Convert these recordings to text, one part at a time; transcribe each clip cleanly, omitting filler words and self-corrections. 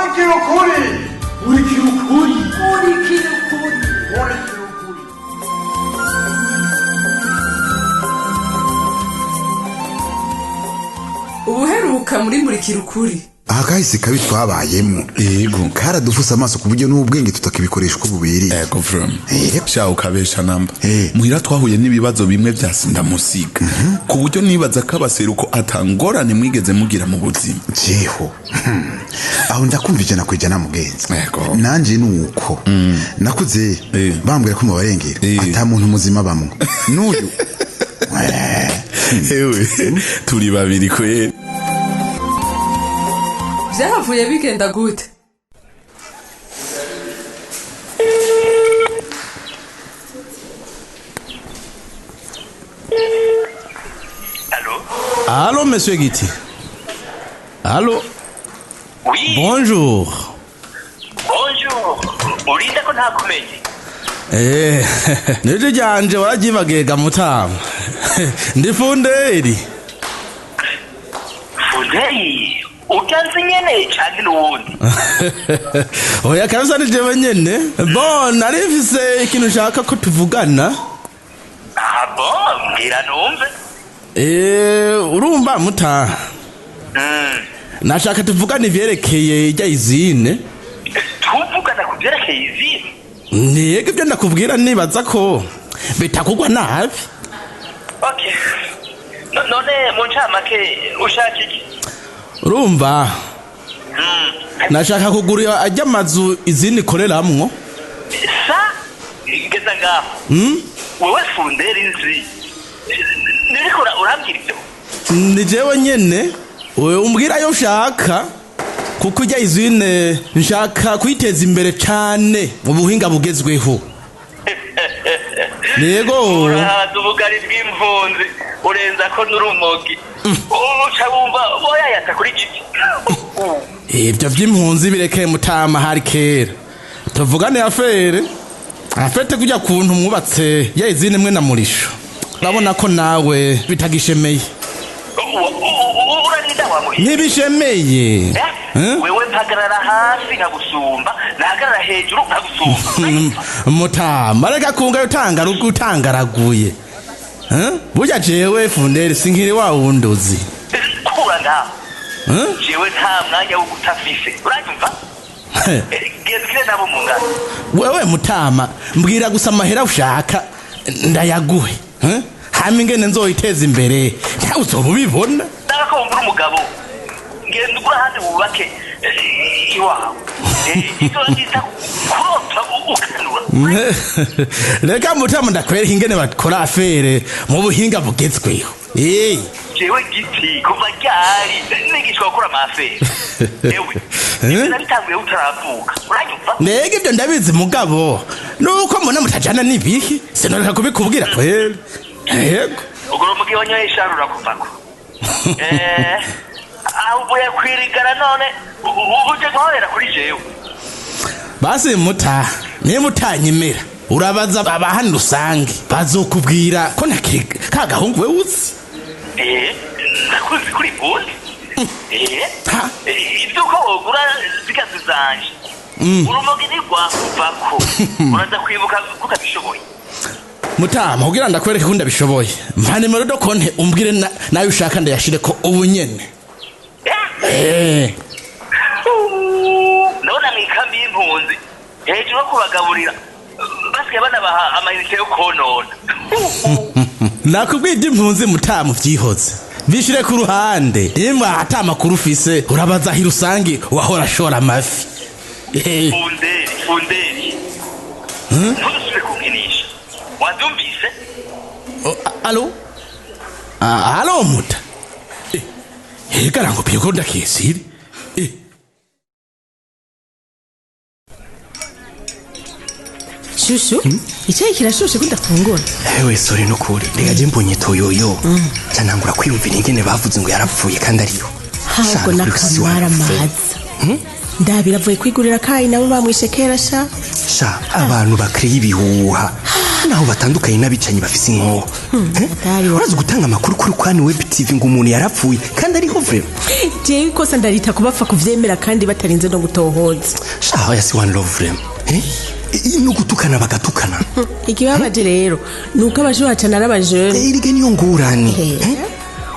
Murikira ukuri. Murikira ukuri. Murikira ukuri. Murikira ukuri. Ubuheruka muri Murikira ukuri. Aha kahise kabi twabayemo. Yego. Karadufuse amaso ku buryo n'ubwenge tutakibikoresha uko bubereye. Ego from. Sha ukabesha namba. Eh. Muhira twahuye n'ibibazo bimwe vya sindamusiga. Ku buryo nibaza ko abaseruko atangorane mwigeze mugira mu buzima. Jeho. Aho ndakumva 100% mugenzi. Ego. Nanje nuko. Nakuze Eh. bambwira ko mu barengera Eh. ata muntu muzima bamwe. N'uyu. Ewe turi babiri kweri. Vyahavuye bigenda gute? Allô? Allô, monsieur Guiti. Allô. Oui. Bonjour. Bonjour. Urinda ko ntakumenye. Nijwi ryanje wararyibagega mutama. Ndi Funderi. Funderi. Utanzi nyene canke n'uwundi? Oya kabisa ni jewe nyene. Bon, nari mfise ikintu nshaka ko tuvugana. Ah bon, mbwira numve. Urumva muta. Nashaka tuvugane ivyerekeye irya izine. Tuvugana ku vyerekeye izine? Ntiyego ibyo ndakubwira nibaza ko bitakugwa nabi. Okay. None mu ncamake ushaka iki? Urumva nashaka kugura ajya amazu izindi ikoreramwo. Sa ngeza ngaho. Wewe Funderi nzi. Niriko urambwira ivyo? Ni jewe nyene wewe umbwira ayo ushaka kuko ijya izine nshaka kuyiteza imbere cane mu buhinga bugezweho. Yego. Urahaza ubugari bw'impunzi urenza ko n'urumogi. Uca wumva boyayata kuri giti. Ibyo vy'impunzi bireke mutama hari kera. Tuvugane afere. Afete kujya kuntu mwubatse ya izine mwe na Murisho. Urabona ko nawe bitagishemeye. Urarinda wa muhi. Ntibishemeye. Wewe mpagarara hasi nkagusumba, nahagarara hejuru nkagusumba. Mutama reka kunga utanga utangaraguye. Burya jewe Funderi sinkiri wa wundi uzi. Kura ngaho. Jewe nta mwanya wo guta mfise. Uranyumva? Genda ukine nabo mu ngano. Wewe mutama mbwira gusa amahera ushaka ndayaguhe. Hama ingene nzoyiteza imbere ntawe uzoba ubibona. Ndabona ko wumva uri umugabo. Genda ugure ahandi wubake iwawe. Ivyo bita kurota ukanura. Reka mutama ndakwereka ingene bakora afere mu buhinga bugezweho. Jewe Giti kuva ryari nigishwa gukora amafere. Ewe ivyo nabitanguye utaravuka. Uranyumva? Mbega ibyo ndabizi mugabo nuko mbona mutajana n'ibihe sinoreka kubikubwira kweri. Yego. Ugura umugi wanyoye isharu urakuvako. Aho uvuye kwirigara none uje guhorera kuri jewe. Basi muta niba mutanyemera urabaza abahandi rusange bazokubwira ko ntakiri ka gahungu we uzi. Ndakuzi kuri bundi. Ha. Ivyuko wogura zikazi zanje. Urumogi ntirwakuvako. Uraza kwibuka ko utabishoboye. Mutama kugira ndakwereke ko ndabishoboye. Mpa nimero do konte umbwire nayo ushaka ndayashire ko ubu nyene. Ndabona mw'ikambi y'impunzi hejuru yo kubagaburira basigaye banabaha amayinite yo konona. Nakubwiye iby'impunzi mutama vyihoze. Bishire ku ruhande. Nimba ata makuru ufise urabaza aho rusange wahora ashora amafi. Funderi, Funderi. Ntuzusubire kunkinisha. Wavyumvise? Alo? Alo muta. Ega rango piyo ndakesiri. Shushu, icyayi kirashushe ko ndafungura. Ewe sori nukuri, reka je mbonye toyoyo. Canangura kwiyumvira ingene bavuze ngo yarapfuye kandi ariho. Ntabwo nakamara amazi. Ndabira avuye kwigurira kayi nabo bamwishe kera sha. Sha, abantu bakriye ibihuha. Naho batandukanye n'abicanyi bafise inkoho. Urazi gutanga amakuru kuri Kwani Web TV ngo umuntu yarapfuye kandi ariho. vraiment. Jewe ikosa ndarita kubapfa kuvyemera kandi batarinze no gutohoza. Sha oya si one love vraiment. Eh? No gutukana bagatukana. Ikibabaje rero nuko abashuhacana ari abajene. Erega niyo ngorane.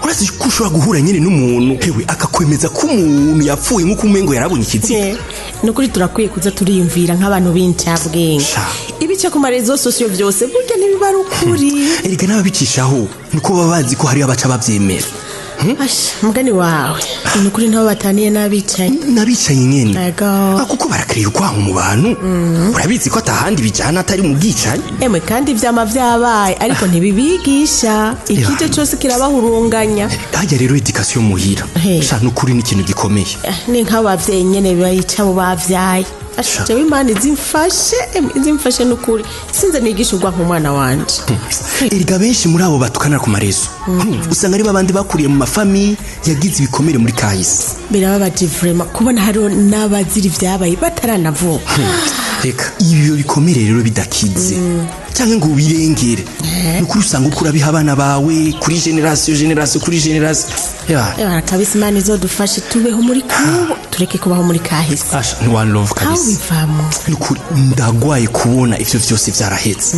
Urazi ko ushobora guhura nyine n'umuntu hewe akakwemeza ko umuntu yapfuye nk'uko umengo yarabonye ikiziga. Nukuri turakwiye kuza turiyumvira nk'abantu b'incabwenge. Ibice ku marezo sosiyo vyose burya ntibiba ari ukuri. Erega n'ababicishaho nuko baba bazi ko hariyo abaca bavyemera. Asha mugani wawe nukuri ntabo bataniye n'abicanyi. N'abicanyi nyene kuko barakiriye ukwanka mu bantu. Urabizi ko atahandi bijana atari mu bwicanyi. Emwe kandi ivyama vyabaye ariko ntibibigisha ikije cose kirabahurunganya. Hajya rero education muhira sha nukuri ni ikintu gikomeye. Ni nk'abavyeyi nyene bayica abo bavyaye. Asha jewe Imana izimfashe izimfashe nukuri sinze nigisha urwanka umwana wanje. Erega benshi muri abo batukana ku marezo usanga ari babandi bakuriye mu mafami yagize ibikomere muri kahise. Birababaje vraiment kubona hariho n'abazira ivyabaye bataranavuka. Reka ibyo bikomere rero bidakize cyangwa ngo ubirengere nukuri usanga ukura biha abana bawe kuri generation generation kuri generation. Ya kabisa Imana izodufashe tubeho muri kubo tureke kubaho muri kahise. Asha ni one love kabisa. Bivamo nukuri ndagwaye kubona ivyo vyose vyarahetse.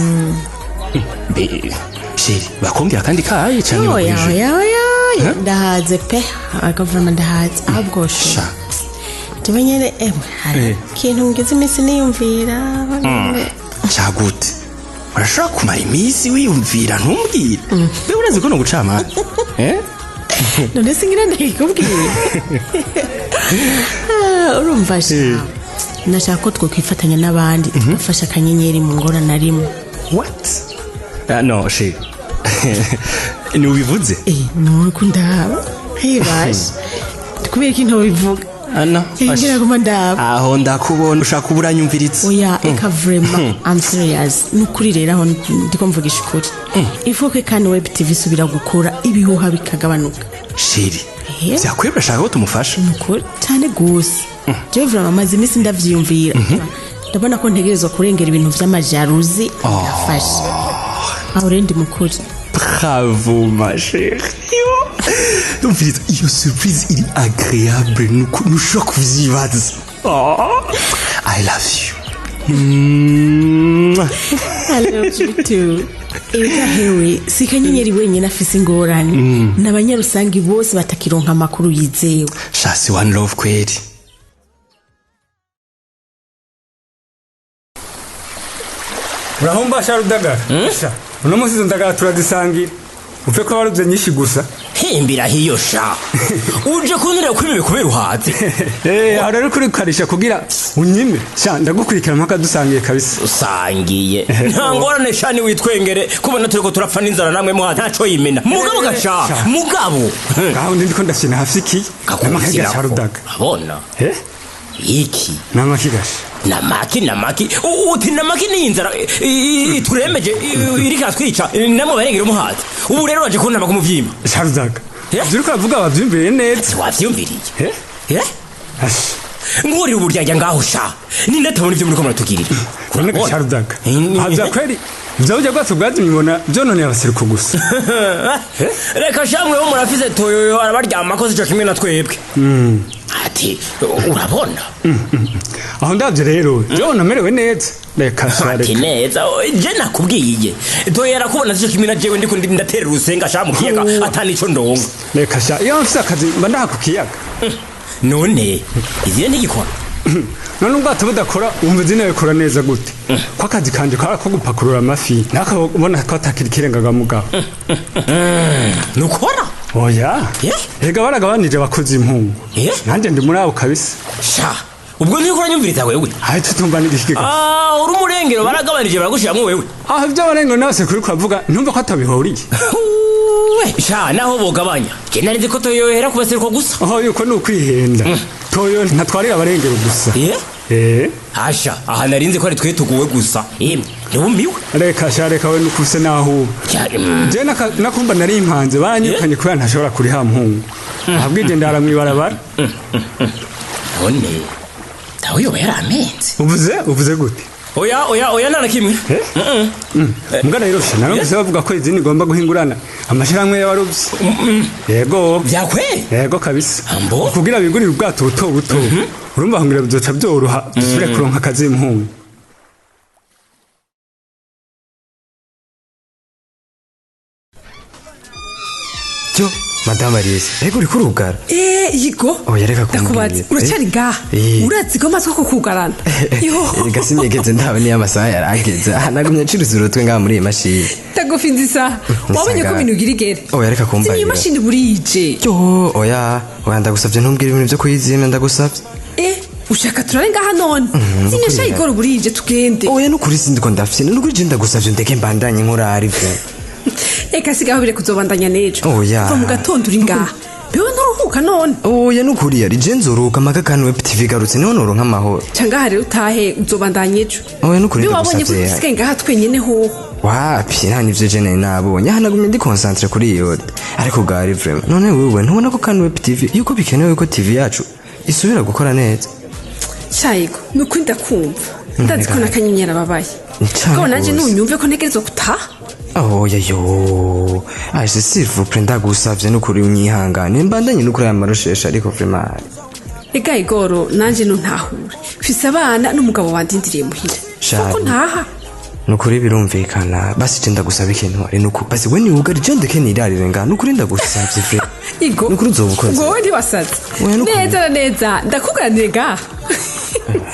Mbe sheri bakongera kandi kaye cyane. Oya oya oya ndahaze pe agavuma ndahaze ahubwo sha tuba nyene emwe kintu ngize iminsi niyumvira. Cagute urashobora kumara iminsi wiyumvira ntumbwire. Mbe urazi ko no gucamana none singira ndakikubwira. Urumva sha nashaka ko twokwifatanya n'abandi tugafasha akanyenyeri mu ngorane arimo. What? No sheri ni ubivuze? Nuko ndaba hebasha kubera ko ntobivuga. Ana ngira kuma ndaba aho ndakubona ushaka uburanyumviritse. Oya eka vraiment I'm serious nukuri rero aho ndiko mvugisha ukuri. Ifoke kandi web TV subira gukora ibihuha bikagabanuka. Sheri vyakwebra shaka ko tumufasha nukuri cyane gose. Jewe vraiment amaze iminsi ndavyiyumvira ndabona ko ntegerezwa kurengera ibintu vy'amajaruzi ndafasha. Aho rero ndi mukuri. Bravo ma chérie. Ndumviriza iyo surprise iri agréable nuko nushobora kuvyibaza. I love you. I love you too. Erega hewe si kanyenyeri wenyine afise ingorane n'abanyarusangi bose batakironka amakuru yizewe. Sha si one love kweri. Urahomba sha Rudagara. Sha uno munsi ndagara turazisangira upfe ko waruvye nyinshi gusa. Himbira hiyo sha uje kunira kuri kubera uhaze. Aho rero kuri karisha kugira unyime sha ndagukurikira mpaka dusangiye kabisa. Usangiye nta ngorane sha ni witwengere kubona turiko turapfa n'inzara namwe muhaze ntaco yimena mugabo gasha mugabo aho ndiko ndashina hafi iki namakiga sha Rudaga abona iki namakigasha namaki uti namaki ni inzara ituremeje irika twica namwe barengera umuhazi. Ubu rero baje kuntama kumuvyimba sha Rudaga ivyo uriko uravuga wavyumviriye neza. Wavyumviriye ngurira uburyarya ngaho sha ninde atabona ivyo muriko muratugirira. Urabona sha Rudaga havya kweri ivyo bwatsi bwazimye ubona vyononeye abaseruko gusa. Reka sha mwewe murafize toyoyo arabaryamako sico kimwe na twebwe. Ati urabona aho ndavye rero jewe namerewe neza. Reka sha ati neza je nakubwiye toyo yarakubona sico kimwe na jewe ndiko ndaterera urusenga sha mu kiyaga atanico ndonga. Reka sha iyo mfise akazi mba ndaha ku kiyaga. None ivyo ntigikora none ubwato budakora wumva izina bikora neza gute ko akazi kanje kara ko gupakurura amafi nakabona ko atakiri kirengaga mugabo. Nukora oya ega baragabanije abakozi impungu nanjye ndi muri abo kabisa. Sha ubwo ntiyo uranyumviriza wewe aho tutumva n'igishyiga. Uri umurengero baragabanije baragushiramwo wewe. Aho iby'abarengero nabose kuri kuvuga ntumva ko atabihuriye. Sha naho bogabanya je nari nzi ko toyohera kubaseruko gusa. Aho yuko ni ukwihenda toyo ntatwarira abarengero gusa. Asha aha nari nzi ko ari twe tuguwe gusa emwe ntiwumiwe. Reka sha reka we nukuse naho ubu je nakumva nari impanze baranyirukanye kubera ntashobora kuriha mpungu ahabwije ndara mw'ibarabara. None dawe yoba yaramenze. Uvuze gute? Oya, oya, oya, nta na kimwe. Mbwa rero sha narumvise bavuga ko izindi igomba guhingurana amashirahamwe y'abarovyi. Yego. Vyakwe? Yego kabisa. Ambo? Kugira bigurire ubwato buto buto. Urumva ngira bizoca byoroha dusubire kuronka akazi impungu. Yo, Madame Alice, ego uri kurugara? Eh, yigo. Oya, reka Ndakubaza, kumbwira. uracyari ngaha? Urazi ko matwi kukugarana. Yo. Erega sinigeze ndaba niyo amasaha yarageze. Aha nagumye ncuruza urutwe ngaha muri iyi mashini. Ndagufinze isaha. Wabonye ko ibintu ugira igere. Oya, reka Zimya kumbarira. imashini burije. Yo, oya, oya ndagusavye ntumbwire ibintu vyo kuyizimya ndagusavye. Eh, ushaka turare ngaha none? Zimya shayi igoro burije tugende. Oya, nukuri sindiko ndafye, nukuri je ndagusavye ndeke mbandanye nkorari vyo. Eka sigaho bire kuzobandanya n'ejo. Oya. Kuva mu gatondo uri ngaha. Bewe nturuhuka none. Oya, nukuri yari je nzoruhuka mpaka kandi web TV igarutse niho noronka amahoro. Ca ngaha rero utahe uzobandanya ejo. Oya, nukuri Bewe wabonye ko ndagusavye. dusigaye ngaha twenyene hoho. Wapi, nta nivyo je nari nabonye. Aha nagumye ndi concentre kuri iyo. Ariko gari vraiment. None wewe ntubona ko kandi web TV yuko bikenewe ko TV yacu isubira gukora neza. Shayigo, nukuri ndakumva. Ndazi ko n'akanyenyeri ababaye. Cane Ko nanje gose. nunyumve ko ntegerezwa gutaha. Oya yo. Aje s'il vous plaît ndagusavye nukuri unyihangane mbandanye nukuri aya marushesha ariko vraiment. Ega igoro nanje ntuntahure. Mfise abana n'umugabo wandindiriye muhira. Shari. Kuko ntaha. Nukuri birumvikana basi je ndagusaba ikintu ari nuku basi we niwugari je ndeke nirarire ngaha nukuri ndagusavye vraiment. Igo. Nukuri uzoba ukoze. Ngo wowe ntiwasaze. Oya, nukuri. Neza na neza ndakuganire ngaha.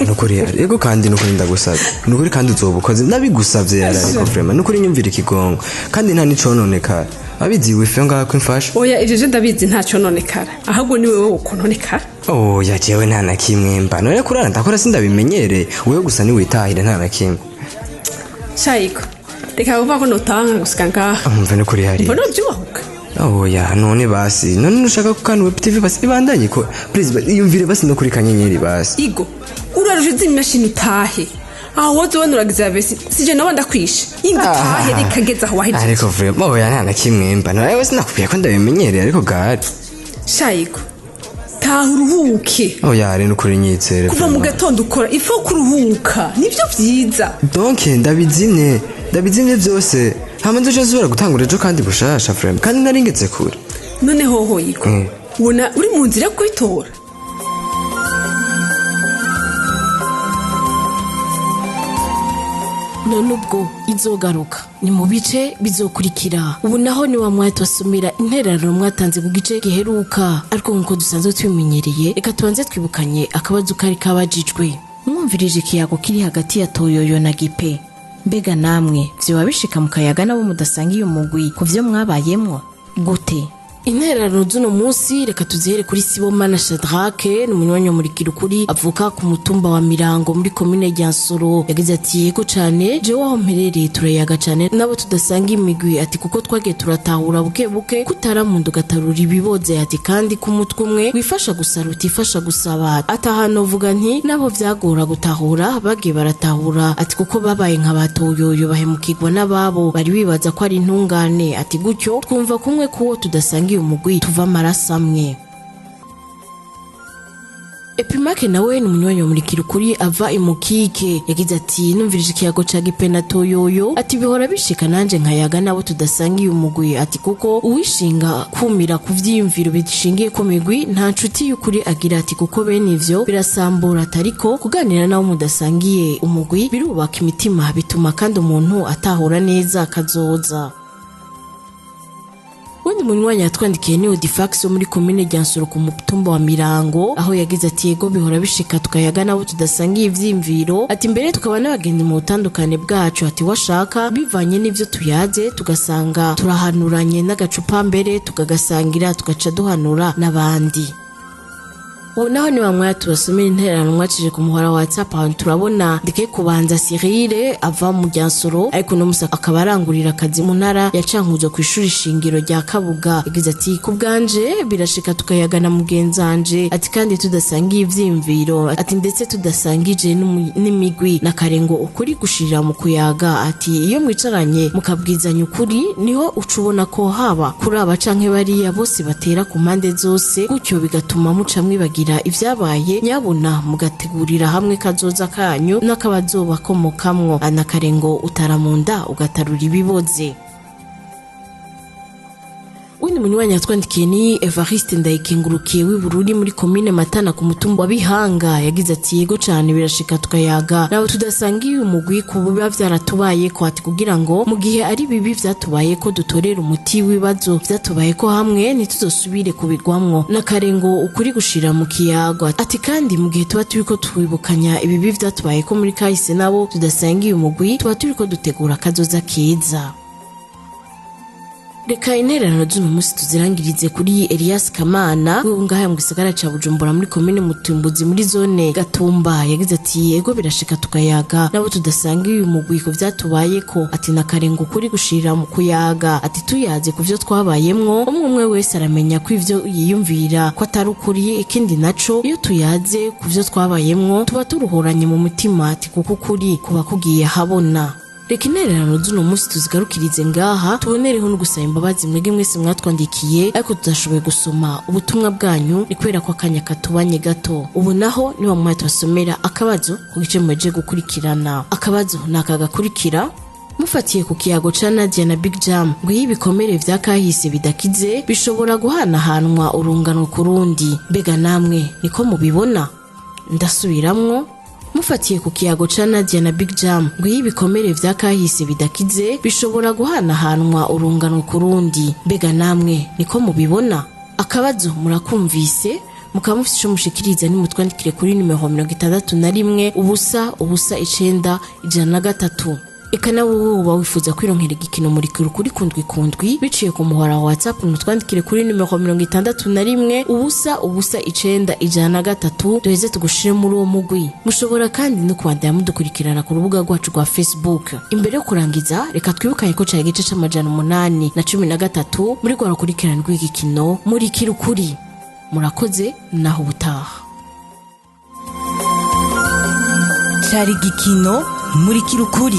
Nukuri yego kandi nukuri ndagusavye nukuri kandi uzoba ukoze ndabigusavye yari ariko vraiment nukuri nyumvira ikigongo kandi nta nicononekara abizi wife ngaha ko imfasha. Oya ivyo je ndabizi ntacyo nonekara. Ahubwo ni wewe wokononekara. Oya jewe nta na kimwe mba none kurara ndakora sindabimenyereye wewe gusa niwitahire nta na kimwe. Shayiko. Reka kuvuga ko notanga gusiga ngaha. Umva nukuri hari. Mbona ubyubahuka. Oya none basi none nushaka ko kandi web TV basi ibandanye ko please iyumvire basi no kuri kanyenyeri basi. Igo. Uraruje zimya mashini utahe. Aho woza ubona uragize abesi sije nabo ndakwishe. Inga utahe reka ngeze aho wahejeje. Ariko vraiment oya nta na kimwe mba none sinakubwiye ko ndabimenyereye ariko gari. Shayiko. Taha uruhuke. Oya ari nukuri nyitsere. Kuva mu gatondo ukora ifo kuruhuka nibyo byiza. Donc ndabizimye byose hama nzoca nsubira gutangura ejo kandi bushasha vraiment kandi naringeze kure. None hoho yiko. Ubona uri mu nzira yo kubitora. None ubwo izogaruka ni mu bice bizokurikira. Ubu naho ni wa mwati wasomera intererano mwatanze ku gice giheruka, ariko nk'uko dusanzwe tubimenyereye reka tubanze twibukanye akabazo kari kabajijwe. Mwumvirije ikiyago kiri hagati ya Toyoyo na Gipe. Mbega namwe vyoba bishika mu kayaga nabo mudasanga iyo mugwi ku vyo mwabayemwo gute? Intererano z'uno munsi reka tuzihere kuri Sibomana Shadrake, ni umunywanyi wa Murikira Ukuri avuka ku mutumba wa Mirango muri komine Ryansoro. Yagize ati yego cane, jewe aho mperereye turayaga cane nabo tudasanga imigwi, ati kuko twagiye turatahura buke buke kutaramunda ugatarura ibiboze, ati kandi ku mutwe umwe wifasha gusara utifasha gusaba. Ati ahantu uvuga nti nabo vyagora gutahura bagiye baratahura, ati kuko babaye nka batoyoyo bahemukirwa n'ababo bari bibaza ko ari intungane, ati gutyo twumva kumwe kuwo tudasanga umugwi tuva amaraso amwe. Epimake nawe ni umunywanyi wa Murikira Ukuri ava imukike. Yagize ati numvirije ikiyago ca Gipe na Toyoyo, ati bihora bishika nanje nkayaga nabo tudasanga iyo mugwi, ati kuko uwishinga kumira ku vyiyumviro bishingiye ku migwi nta nshuti y'ukuri agira, ati kuko bene ivyo birasambura, atariko kuganira nabo mudasangiye umugwi birubaka imitima bituma kandi umuntu atahura neza akazoza. Wundi munywanyi yatwandikiye ni Odifax wo muri komine Ryansoro ku mutumba wa Mirango, aho yagize ati yego bihora bishika tukayaga nabo tudasangiye ivyiyumviro, ati mbere tukaba n'abagenzi mu butandukane bwacu, ati washaka bivanye n'ivyo tuyaze tugasanga turahanuranye n'agacupa mbere tukagasangira tugaca duhanura n'abandi. Ubu naho ni bamwe tubasomera intererano mwacije ku muhora wa WhatsApp. Ahantu turabona ndeke kubanza Cyril ava mu Ryansoro, ariko no musa akaba arangurira akazi mu ntara ya Cankuzo ku ishuri shingiro rya Kabuga. Yagize ati ku bwanje birashika tukayagana mugenzanje, ati kandi tudasangiye ivyiyumviro, ati ndetse tudasangije n'imigwi na karengo ukuri gushirira mu kuyaga, ati iyo mwicaranye mukabwizanya ukuri niho uca ubona ko haba kuri aba canke bariya bose batera ku mpande zose, gutyo bigatuma muca mwibagira kwibagira ivyabaye, nyabuna mugategurira hamwe kazoza kanyu n'akabazobakomokamwo. Anakarengo utaramunda ugatarura ibiboze. Uwundi munywanyi yatwandikiye ni Evariste Ndayikengurukiye w'i muri komine Matana ku mutumba wa Bihanga. Yagize ati yego cane, birashika tukayaga nabo tudasangiye umugwi ku biba vyaratubayeko, ati kugira ngo mu gihe ari bibi vyatubayeko dutorere umuti w'ibibazo vyatubayeko hamwe, ntituzosubire kubigwamwo. N'akarengo ukuri gushira mu kiyago. Ati kandi mu gihe tuba turiko twibukanya ibibi vyatubayeko muri kahise nabo tudasangiye umugwi, tuba turiko dutegura akazoza keza. Reka intererano z'uno munsi tuzirangirize kuri Elias Kamana ngaha mu gisagara ca Bujumbura muri komine Mutimbuzi muri zone Gatumba. Yagize ati yego, birashika tukayaga nabo tudasanga uyu mugwi ku vyatubayeko. Ati nakarenga ukuri gushirira mu kuyaga. Ati tuyaze ku vyo twabayemwo, umwe umwe wese aramenya ko ivyo yiyumvira ko atari ukuri. Ikindi naco, iyo tuyaze ku vyo twabayemwo tuba turuhuranye mu mutima, ati kuko ukuri kuba kugiye habona. Reka intererano z'uno munsi tuzigarukirize ngaha, tubonereho no gusaba imbabazi mwebwe mwese mwatwandikiye ariko tudashoboye gusoma ubutumwa bwanyu, ni kubera ko akanya katubanye gato. Ubu naho niba mwanya tubasomera akabazo ku gice muhejeje gukurikirana. Akabazo ni aka gakurikira: mufatiye ku kiyago ca Nadia na Big Jam, ngo iyo ibikomere vya kahise bidakize bishobora guhanahanwa urungano ku rundi, mbega namwe niko mubibona? Ndasubiramwo: mufatiye ku kiyago ca Nadia na Big Jam, ngo iyo ibikomere vya kahise bidakize bishobora guhanahanwa urungano ku rundi, mbega namwe niko mubibona? Akabazo murakumvise, mukaba mufite ico mushikiriza, nimutwandikire kuri nimero 61 0 0 9 103. Eka nawe wowe uba wifuza kwironkera igikino Murikira Ukuri kundwi kundwi biciye ku muhora wa WhatsApp, mutwandikire kuri nimero 61 0 0 9 103, duheze tugushire muri uwo mugwi. Mushobora kandi no kubandanya mudukurikirana ku rubuga rwacu rwa Facebook. Imbere yo kurangiza, reka twibukanye ko cari igice c'813 muri rwa rukurikirane rw'igikino Murikira Ukuri. Murakoze, naho ubutaha. Cari igikino Murikira Ukuri.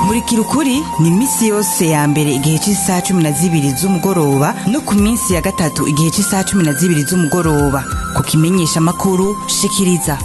Murikira Ukuri ni iminsi yose ya mbere igihe cy'isaha 12 z'umugoroba no ku minsi ya gatatu igihe cy'isaha 12 z'umugoroba ku kimenyesha makuru Shikiriza.